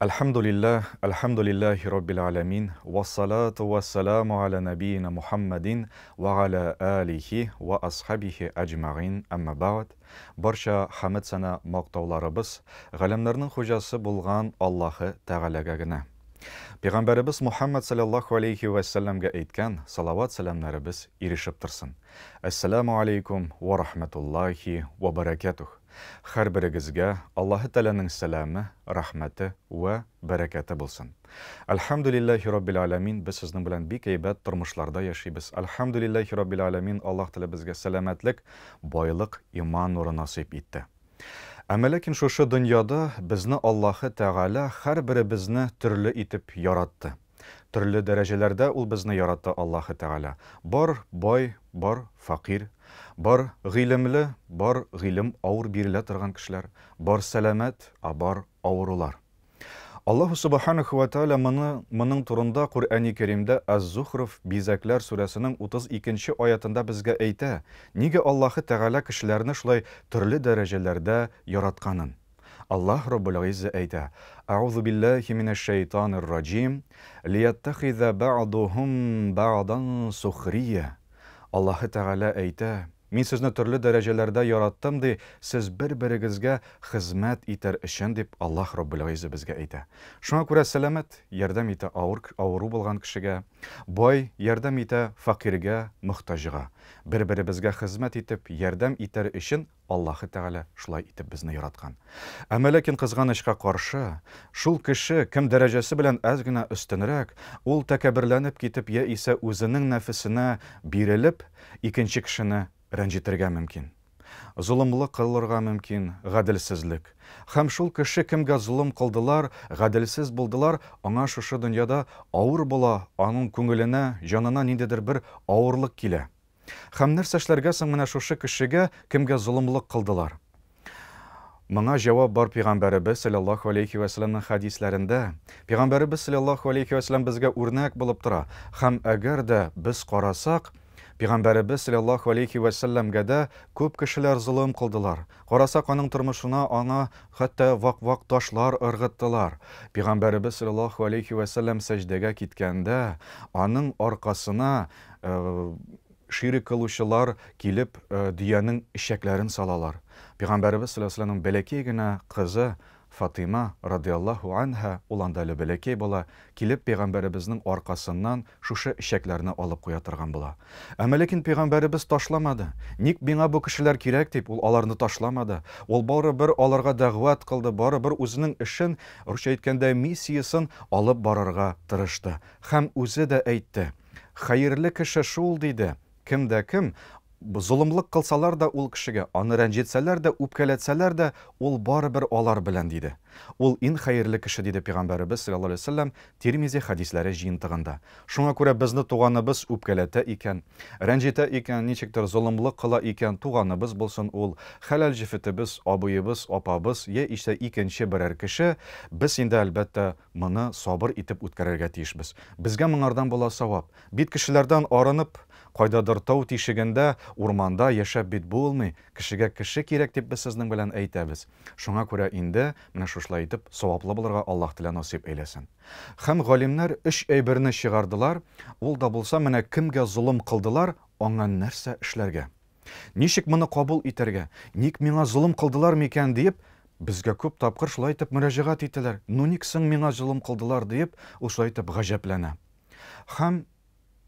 Әлхәмдүлилләһ, әлхәмдүлилләһи роббил аләмин, вассалату вассаламу аля нәбиина Мухаммадин ва аля алихи ва асхабихи әҗмәгыйн, әмма бәгъд. Барча хәмед сәна мактауларыбыз галәмнәрнең хуҗасы булган Аллаһы Тәгаләгә генә. Пәйгамбәребез Мухаммад салләллаһу алейһи вә сәлләмгә әйткән салават-сәламнәребез ирешеп торсын. Әссәламү алейкум ва рахмәтуллаһи ва бәрәкәтүһ. Һәрберегезгә Аллаһы Тәгаләнең сәламе, рәхмәте вә бәрәкәте булсын. Әлхәмдүлилләһи Раббил Аләмин, без сезнең белән бик әйбәт тормышларда яшибез. Әлхәмдүлилләһи Раббил Аләмин, Аллаһ Тәгалә безгә сәламәтлек, байлык, иман нуры насыйп итте. Әмма ләкин шушы дөньяда безне Аллаһы Тәгалә һәрберебезне төрле итеп яратты. Төрле дәрәҗәләрдә ул безне яратты Аллаһы Тәгалә. Бар бай, бар фәкыйрь, бар гыйлемле, бар гыйлем авыр бирелә торган кешеләр, бар сәламәт, ә бар авырулар. Аллаһу Субханаху ва Тәгалә моны, моның турында Коръәни Кәримдә Әз-Зухруф, Бизәкләр сүрәсенең 32 нче аятында безгә әйтә, нигә Аллаһы Тәгалә кешеләрне шулай төрле дәрәҗәләрдә яратканын. Аллаһ Раббул Гыйззә әйтә, Әгъузу биллаһи минәш-шәйтанир раҗим, лияттәхизә бәгъдухум бәгъдан сухрия. Аллаһы Тәгалә әйтә, Мин сезне төрле дәрәҗәләрдә яраттым, ди, сез бер-берегезгә хезмәт итәр өчен, дип Аллаһ Раббул Гыйззә безгә әйтә. Шуңа күрә сәламәт ярдәм итә авыр авыру булган кешегә, бай ярдәм итә фәкыйрьгә, мохтаҗга. Бер-беребезгә хезмәт итеп, ярдәм итәр өчен Аллаһы Тәгалә шулай итеп безне яраткан. Әмма ләкин кызганычка каршы, шул кеше, кем дәрәҗәсе белән әз генә өстенрәк, ул тәкәбберләнеп китеп яисә үзенең нәфесенә бирелеп, икенче кешене рәнҗетергә мөмкин. Золымлык кылырга мөмкин, гаделсезлек. Һәм шул кеше, кемгә золым кылдылар, гаделсез булдылар, аңа шушы дөньяда авыр була, аның күңеленә, җанына ниндидер бер авырлык килә. Һәм нәрсә эшләргә соң менә шушы кешегә, кемгә золымлык кылдылар? Моңа җавап бар Пәйгамбәребез салләллаһу алейхи вә сәлләмнең хәдисләрендә. Пәйгамбәребез салләллаһу алейхи вә сәлләм безгә үрнәк булып тора. Һәм әгәр дә без карасак, Пәйгамбәребез салләллаһу алейхи вә сәлләмгә дә күп кешеләр золым кылдылар. Карасак, аның тормышына аңа хәтта вак-вак ташлар ыргыттылар. Пәйгамбәребез салләллаһу алейхи вә сәлләм сәҗдәгә киткәндә, аның аркасына Ширек кылучылар килеп, дөянең эчәкләрен салалар. Пәйгамбәребез салләллаһу галәйһи ва сәлләмнең бәләкәй генә кызы Фатыйма, радыяллаһу анһа, ул анда әле бәләкәй бала, килеп пәйгамбәребезнең аркасыннан шушы эчәкләрне алып куя торган була. Әмма ләкин пәйгамбәребез ташламады. Ник миңа бу кешеләр кирәк дип, ул аларны ташламады. Ул барыбер аларга дәгъват кылды, барыбер үзенең эшен, русча әйткәндә, миссиясен алып барырга тырышты. Һәм үзе дә әйтте. Хәерле кеше шул, диде, кем дә кем, золымлык кылсалар да ул кешегә, аны рәнҗетсәләр дә, үпкәләтсәләр дә, ул барыбер алар белән, диде. Ул ин хәерле кеше, диде Пәйгамбәребез, салләллаһу галәйһи ва сәлләм, Тирмизи хәдисләре җыентыгында. Шуңа күрә безне туганыбыз үпкәләтә икән, рәнҗетә икән, ничектер золымлык кыла икән, туганыбыз булсын ул, хәләл җефетебез, абыебыз, апабыз, яисә икенче берәр кеше, без инде, әлбәттә, Моны сабыр итеп үткәрергә тиешбез. Безгә моңардан була савап. Бит кешеләрдән арынып, кайдадыр тау тишегендә, урманда яшәп бит булмый. Кешегә кеше кирәк дип без сезнең белән әйтәбез. Шуңа күрә инде менә шушылай итеп саваплы булырга Аллаһ Тәгалә насыйп әйләсен. Һәм галимнәр өч әйберне чыгардылар, ул да булса менә кемгә золым кылдылар, аңа нәрсә эшләргә? Ничек моны кабул итәргә? Ник миңа золым кылдылар микән диеп, безгә күп тапкыр шулай итеп мөрәҗәгать итәләр. Ну ник соң миңа золым кылдылар диеп, ул шулай итеп гаҗәпләнә. Һәм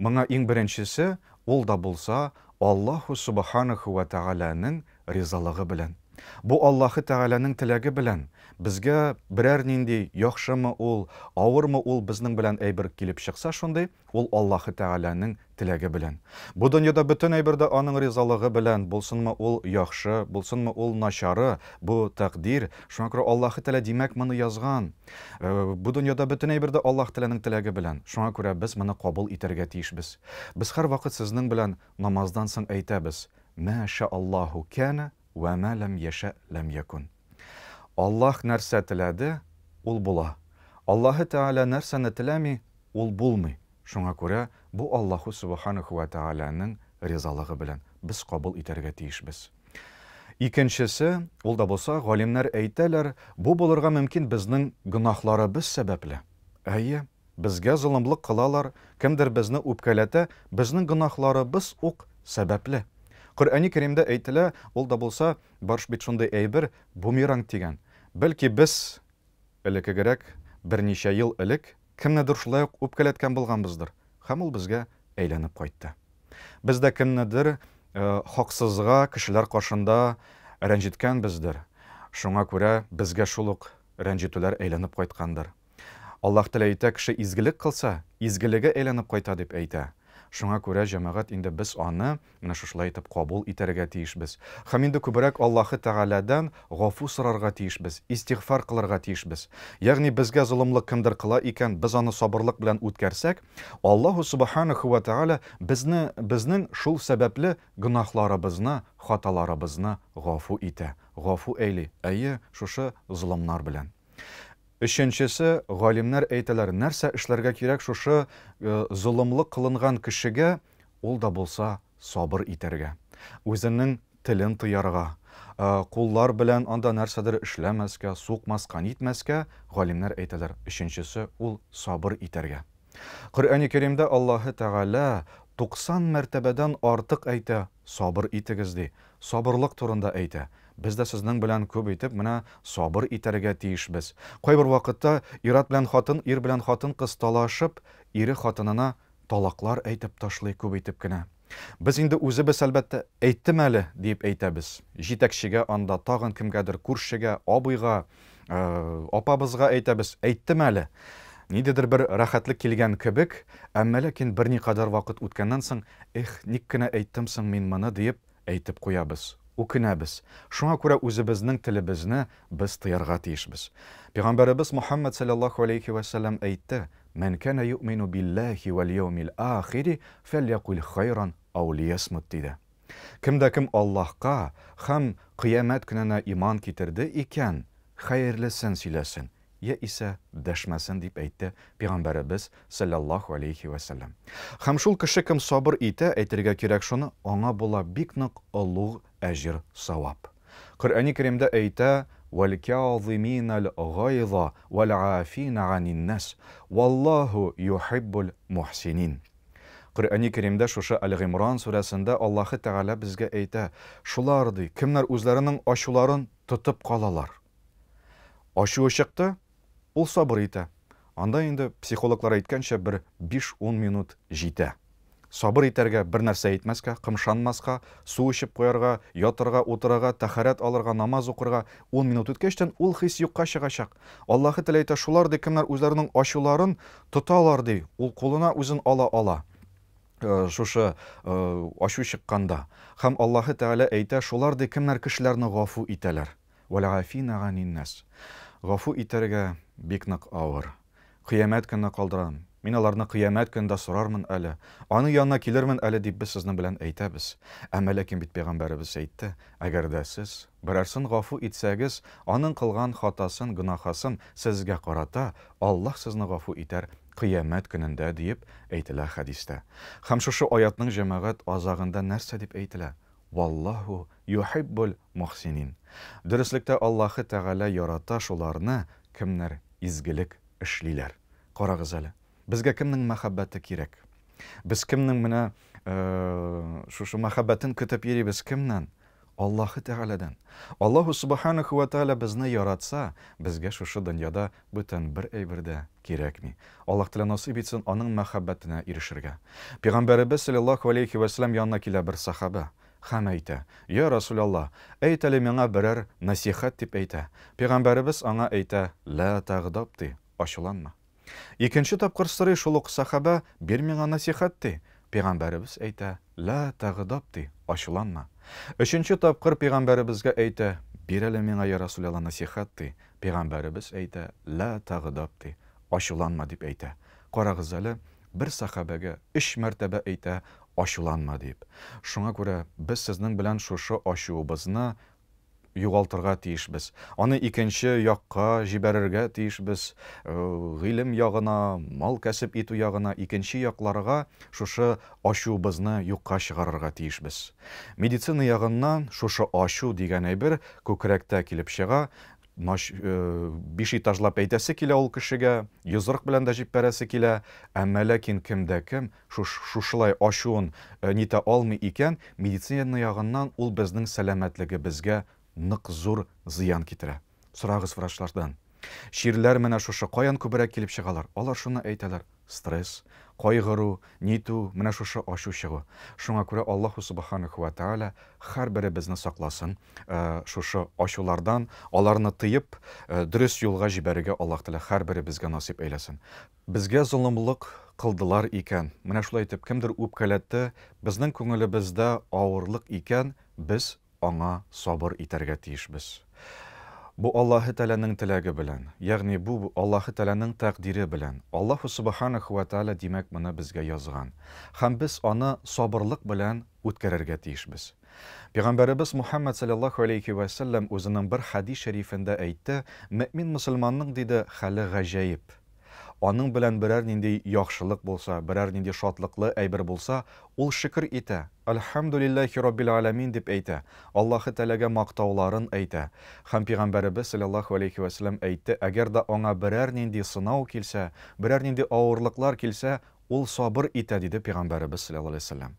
моңа иң беренчесе, ул да булса, Аллаһу Субханаху ва Тәгаләнең ризалыгы белән. Бу Аллаһы Тәгаләнең теләге белән. Безгә берәр нинди, яхшымы ул, авырмы ул безнең белән әйбер килеп чыкса шундый, Ул Аллаһы Тәгаләнең теләге белән. Бу дөньяда бөтен әйбер дә Аның ризалыгы белән, булсынмы ул яхшы, булсынмы ул начары, бу тәкъдир. Шуңа күрә Аллаһы Тәгалә, димәк, моны язган. Бу дөньяда бөтен әйбер дә Аллаһ Тәгаләнең теләге белән. Шуңа күрә без моны кабул итәргә тиешбез. Без һәрвакыт сезнең белән намаздан соң әйтәбез, Мә шәаллаһу кәнә вә мә ләм яшә ләм якун. Аллаһ нәрсә теләде, ул була. Аллаһы Тәгалә нәрсәне теләми, Ул булмый. Шуңа күрә бу Аллаһу Сүбхәнәһү вә Тәгаләнең ризалыгы белән без кабул итәргә тиешбез. Икенчесе, ул да булса, галимнәр әйтәләр, бу булырга мөмкин безнең гөнаһларыбыз сәбәпле. Әйе, безгә золымлык кылалар, кемдер безне үпкәләтә, безнең гөнаһларыбыз ук сәбәпле. Коръәни Кәримдә әйтелә, ул да булса, бар бит шундый әйбер, бумеранг дигән. Бәлки без элеккегерәк, берничә ел элек, кемнедер шулай ук үпкәләткән булганбыздыр, һәм ул безгә әйләнеп кайтты. Без дә кемнедер хаксызга кешеләр каршында рәнҗеткәнбездер, шуңа күрә безгә шул ук рәнҗетүләр әйләнеп кайткандыр. Аллаһ Тәгалә әйтә, кеше изгелек кылса, изгелеге әйләнеп кайта дип әйтә. Шуңа күрә, җәмәгать, инде без аны менә шушылай итеп кабул итәргә тиешбез. Һәм инде күбрәк Аллаһы Тәгаләдән гафу сорарга тиешбез, истигъфар кылырга тиешбез. Ягъни безгә золымлык кемдер кыла икән, без аны сабырлык белән үткәрсәк, Аллаһу Субханаху ва Тәгалә безне, безнең шул сәбәпле гөнаһларыбызны, хаталарыбызны гафу итә, гафу әйли, әйе, шушы золымнар белән. Өченчесе, галимнәр әйтәләр, нәрсә эшләргә кирәк шушы золымлык кылынган кешегә, ул да булса сабыр итәргә, үзенең телен тыярга, куллар белән анда нәрсәдер эшләмәскә, сукмаска, нитмәскә, галимнәр әйтәләр, өченчесе, ул сабыр итәргә. Коръәни Кәримдә Аллаһы Тәгалә 90 мәртәбәдән артык әйтә, сабыр итегез, ди. Сабырлык турында әйтә. Без дә сезнең белән күп итеп менә сабыр итәргә тиешбез. Кайбер вакытта ир-ат белән хатын, ир белән хатын-кыз талашып, ире хатынына талаклар әйтеп ташлый күп итеп кенә. Без инде үзебез, әлбәттә, әйттем әле, диеп әйтәбез. Җитәкчегә анда, тагын кемгәдер, күршегә, абыйга, апабызга әйтәбез, әйттем әле. Ниндидер бер рәхәтлек килгән кебек, әмма ләкин берникадәр вакыт үткәннән соң, эх, ник кенә әйттем соң мин моны, диеп әйтеп куябыз, үкенәбез. Шуңа күрә үзебезнең телебезне без тыярга тиешбез. Пәйгамбәребез Мухәммәд салләллаһу алейһи вә сәлләм әйтте, Мән кәнә юъмину биллаһи вәл яумил ахири фәльякуль хайран ау лиясмут, диде. Кем дә кем Аллаһка һәм Кыямәт көненә иман китерде икән, хәерлесен сөйләсен, яисә дәшмәсен, дип әйтте Пәйгамбәребез салләллаһу алейһи вә сәлләм. Һәм шул кеше кем сабыр итә, әйтергә кирәк шуны, аңа була бик нык олуг әҗер-савап. Коръәни Кәримдә әйтә, Вәл-кязиминәл гайза вәл-гафина ганин-нас, валлаһу юхиббул мухсинин. Коръәни Кәримдә шушы Әл-Гыймран сүрәсендә Аллаһы Тәгалә безгә әйтә, шулар, ди, кемнәр үзләренең ачуларын тотып калалар. Ачуы чыкты, ул сабыр итә. Анда инде, психологлар әйткәнчә, бер биш-ун минут җитә. Сабыр итәргә, бер нәрсә әйтмәскә, кымшанмаска, су эчеп куярга, ятырга, утырырга, тәһарәт алырга, намаз укырга. Ун минут үткәчтен, ул хис юкка чыгачак. Аллаһы Тәгалә әйтә, шулар, ди, кемнәр үзләренең ачуларын тоталар, ди, ул кулына үзен ала ала. Шушы ачу чыкканда. Һәм Аллаһы Тәгалә әйтә, шулар, ди, кемнәр кешеләрне гафу итәләр. Вәл-гафина ганин-нас. Гафу итәргә бик нык авыр. Кыямәт көненә калдырам. Мин аларны кыямәт көнендә сорармын әле. Аның янына килермен әле, дип без сезнең белән әйтәбез. Әмма ләкин бит пәйгамбәребез әйтте, әгәр дә сез берәрсен гафу итсәгез, аның кылган хатасын, гөнаһасын сезгә карата Аллаһ сезне гафу итәр кыямәт көнендә, диеп әйтелә хәдистә. Һәм шушы аятның, җәмәгать, азагында нәрсә дип әйтелә? Валлаһу юхиббул мухсинин. Дөреслектә Аллаһы Тәгалә ярата шуларны, кемнәр изгелек эшлиләр. Карагыз әле, безгә кемнең мәхәббәте кирәк? Без кемнең менә шушы мәхәббәтен көтеп йөрибез, кемнән? Аллаһы Тәгаләдән. Аллаһу Субханаху ва Тәгалә безне яратса, безгә шушы дөньяда бүтән бер әйбер дә кирәкми. Аллаһ Тәгалә насыйп итсен аның мәхәббәтенә ирешергә. Пәйгамбәребез салләллаһу алейһи вә сәлләм янына килә бер сахаба һәм әйтә, Йа Расулаллаһ, әйт әле миңа берәр насихәт, дип әйтә. Пәйгамбәребез аңа әйтә, Лә тәгъдаб, ди, ачуланма. Икенче тапкыр сорый шул ук сахаба, бир миңа насихәт, ди. Пәйгамбәребез әйтә, Лә тәгъдаб, ди, ачуланма. Өченче тапкыр пәйгамбәребезгә әйтә, бир әле миңа, йа Расулаллаһ, насихәт, ди. Пәйгамбәребез әйтә, Лә тәгъдаб, ди, ачуланма, дип әйтә. Карагыз әле, бер сахабәгә өч мәртәбә әйтә, ачуланма, дип. Шуңа күрә без сезнең белән шушы ачуыбызны югалтырга тиешбез. Аны икенче якка җибәрергә тиешбез. Гыйлем ягына, мал кәсеп итү ягына, икенче якларга шушы ачуыбызны юкка чыгарырга тиешбез. Медицина ягыннан шушы ачу дигән әйбер күкрәктә килеп чыга, биш этажлап әйтәсе килә ул кешегә, йозрык белән дә җиппәрәсе килә, әмма ләкин кем дә кем шушылай ачуын нитә алмый икән, медицина ягыннан ул безнең сәламәтлегебезгә нык зур зыян китерә. Сорагыз врачлардан. Чирләр менә шушы каян күбрәк килеп чыгалар? Алар шуны әйтәләр, стресс, кайгыру, нитү, менә шушы ачу чыгу. Шуңа күрә Аллаһу субханаху ва тааля һәрберебезне сакласын шушы ачулардан, аларны тыеп, дөрес юлга җибәрергә Аллаһ Тәгалә һәрберебезгә насыйп әйләсен. Безгә золымлык кылдылар икән, менә шулай итеп кемдер үпкәләтте, безнең күңелебездә авырлык икән, без аңа сабыр итәргә тиешбез. Бу Аллаһы Тәгаләнең теләге белән, ягъни бу Аллаһы Тәгаләнең тәкъдире белән. Аллаһу Субханаху ва Тәгалә, димәк, моны безгә язган. Һәм без аны сабырлык белән үткәрергә тиешбез. Пәйгамбәребез Мухәммәд салләллаһу алейһи вә сәлләм үзенең бер хәдис шәрифендә әйтте, Мөэмин мөселманның, диде, хәле гаҗәеп. Аның белән берәр нинди яхшылык булса, берәр нинди шатлыклы әйбер булса, ул шөкер итә, Әлхәмдүлилләһи раббил галәмин дип әйтә, Аллаһы Тәгаләгә мактауларын әйтә. Һәм Пәйгамбәребез салләллаһу алейһи вә сәлләм әйтте, әгәр дә аңа берәр нинди сынау килсә, берәр нинди авырлыклар килсә, ул сабыр итә, диде Пәйгамбәребез салләллаһу алейһи вә сәлләм.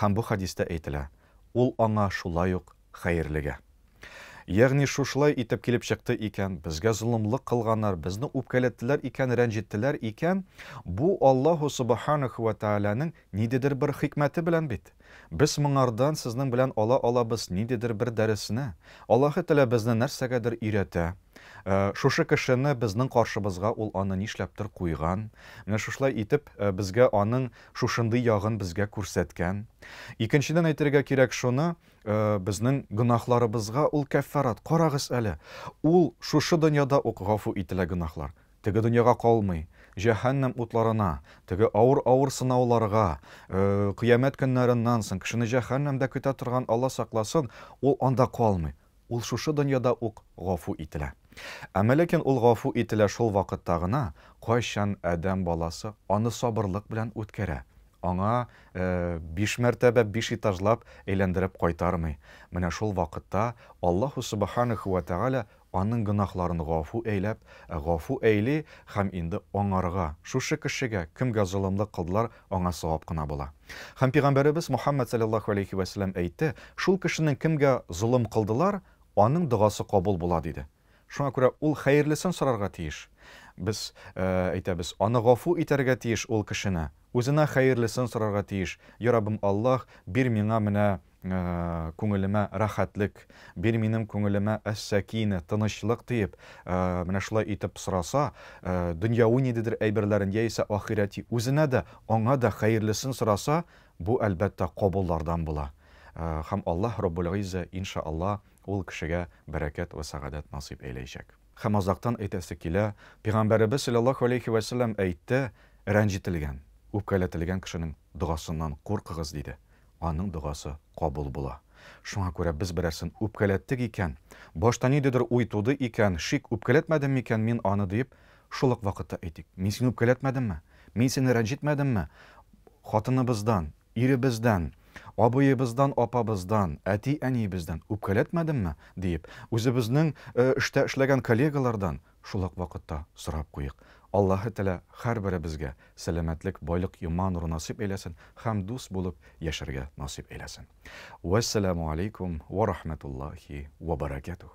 Һәм бу хәдистә әйтелә, ул аңа шулай ук хәерлегә. Ягъни шушылай итеп килеп чыкты икән, безгә золымлык кылганнар, безне үпкәләттеләр икән, рәнҗеттеләр икән, бу Аллаһу Субханаху ва Тааляның ниндидер бер хикмәте белән бит. Без моңардан сезнең белән ала алабыз ниндидер бер дәресне. Аллаһы Тәгалә безне нәрсәгәдер өйрәтә. Шушы кешене безнең каршыбызга ул аны нишләптер куйган. Менә шушылай итеп безгә аның шушындый ягын безгә күрсәткән. Икенчедән әйтергә кирәк шуны, безнең гөнаһларыбызга ул кәффарат. Карагыз әле, ул шушы дөньяда ук гафу ителә гөнаһлар. Теге дөньяга калмый, җәһәннәм утларына, теге авыр-авыр сынауларга, кыямәт көннәреннән соң кешене җәһәннәмдә көтә торган Алла сакласын, ул анда калмый. Ул шушы дөньяда ук гафу ителә. Әмма ләкин ул гафу ителә шул вакытта гына, кайчан адәм баласы аны сабырлык белән үткәрә, аңа биш мәртәбә биш этажлап әйләндереп кайтармый. Менә шул вакытта Аллаһу Субханаху ва Тәгалә аның гөнаһларын гафу әйләп, гафу әйли һәм инде аңарга, шушы кешегә, кемгә золымлык кылдылар, аңа савап кына була. Һәм пәйгамбәребез Мухаммад саллаллаһу алейхи ва сәлләм әйтте, шул кешенең кемгә золым кылдылар, аның догасы кабул була, диде. Шуңа күрә ул хәерлесен сорарга тиеш. Без әйтәбез, аны гафу итәргә тиеш ул кешене. Үзенә хәерлесен сорарга тиеш. Я Раббым Аллаһ, бир миңа менә күңелемә рәхәтлек, бир минем күңелемә әс-сәкинә, тынычлык диеп, менә шулай итеп сораса, дөньяви ниндидер әйберләрен яисә ахирәти үзенә дә, аңа да хәерлесен сораса, бу әлбәттә кабуллардан була. Һәм Аллаһ Раббул Гыйззә, иншаАллаһ, ул кешегә бәрәкәт вә сәгадәт насыйп әйләячәк. Һәм азактан әйтәсе килә, Пәйгамбәребез салләллаһу алейһи вә сәлләм әйтте, Рәнҗетелгән, үпкәләтелгән кешенең догасыннан куркыгыз, диде. Аның догасы кабул була. Шуңа күрә без берәрсен үпкәләттек икән, башта ниндидер уй туды икән, шик, үпкәләтмәдем микән мин аны диеп, шул ук вакытта әйтик, мин сине үпкәләтмәдемме? Мин сине рәнҗетмәдемме? Хатыныбыздан, Иребездән, абыебыздан, апабыздан, әти-әниебездән үпкәләтмәдемме? диеп, үзебезнең эштә эшләгән коллегалардан шул ук вакытта сорап куйык. Аллаһы Тәгалә һәрберебезгә сәламәтлек, байлык, иман нуры насыйп әйләсен һәм дус булып яшәргә насыйп әйләсен. Вәссәламү алейкум вә рахмәтуллаһи вә бәрәкәтүһ.